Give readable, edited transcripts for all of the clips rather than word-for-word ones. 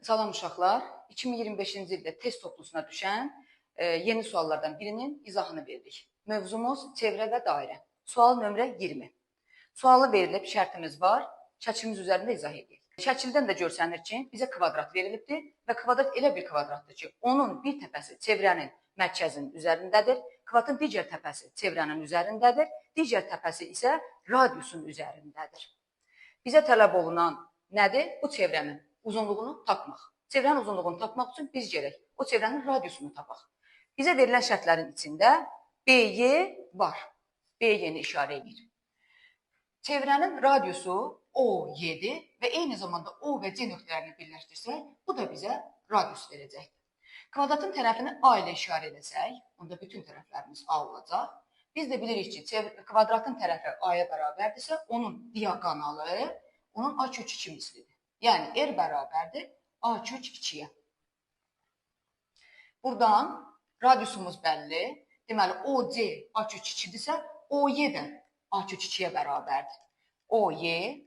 Salam uşaqlar, 2025-ci ildə test toplusuna düşən yeni suallardan birinin izahını veririk. Mövzumuz çevrə və dairə. Sual nömrə 20. Sualı verilib, şərtimiz var. Şəklimiz üzərində izah edirik. Şəkildən də görsənir ki, bizə kvadrat verilibdir və kvadrat elə bir kvadratdır ki, onun bir təpəsi çevrənin mərkəzinin üzərindədir, kvadratın digər təpəsi çevrənin üzərindədir, digər təpəsi isə radiusun üzərindədir. Bizə tələb olunan nədir? Bu çevrənin uzunluğunu tapmaq. Çevrənin uzunluğunu tapmaq üçün biz gərək o çevrənin radiusunu tapaq. Bizə verilən şərtlərin içində BY var. BY-ni işarə edir. Çevrənin radiusu OY-dir və eyni zamanda O və C nöqtələrini birləşdirsək, bu da bizə radius verəcəkdir. Kvadratın tərəfini A ilə işarə eləsək, onda bütün tərəflərimiz A olacaq. Biz də bilirik ki, kvadratın tərəfi A-ya bərabərdirsə, onun diaqonalı onun A kök 2 mislidir. Yəni, R bərabərdir A kök 2-yə. Buradan radiusumuz bəlli. Deməli, OC A kök 2-dirsə, OY də A kök 2-yə bərabərdir. OY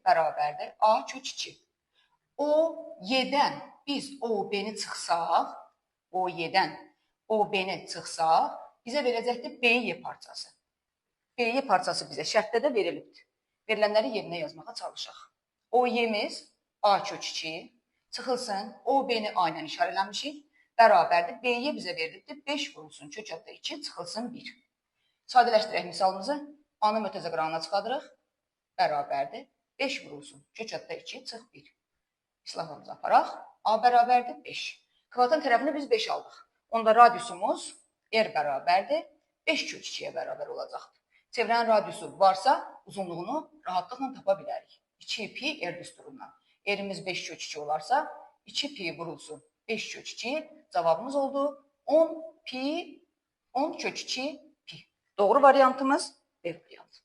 bərabərdir A kök 2. OY-dən biz OB-ni çıxsaq, OY-dən OB-ni çıxsaq, bizə verəcəkdir BY parçası. BY parçası bizə şərtdə də verilibdir. Verilənləri yerinə yazmağa çalışaq. OY-miz A kök 2 çıxılsın, OB-ni A ilə işarələmişik, bərabərdir. BY bizə verilibdir. 5 vurulsun kök altda 2 çıxılsın 1. Sadələşdirək misalımızı. A-nı mötərizə qırağına çıxardırıq. Bərabərdir. 5 vurulsun kök altda 2 çıx 1. İslahımızı aparaq. A bərabərdir 5. Kvadratın tərəfini biz 5 aldıq. Onda radiusumuz R bərabərdir. 5 kök 2-yə bərabər olacaqdır. Çevrənin radiusu varsa uzunluğunu rahatlıqla tapa bilərik. 2 pi R düsturundan. R'imiz 5 kök 2 olarsa 2 pi vurulsun 5 kök 2 cavabımız oldu 10 pi 10 kök 2 pi. Doğru variantımız B variantı.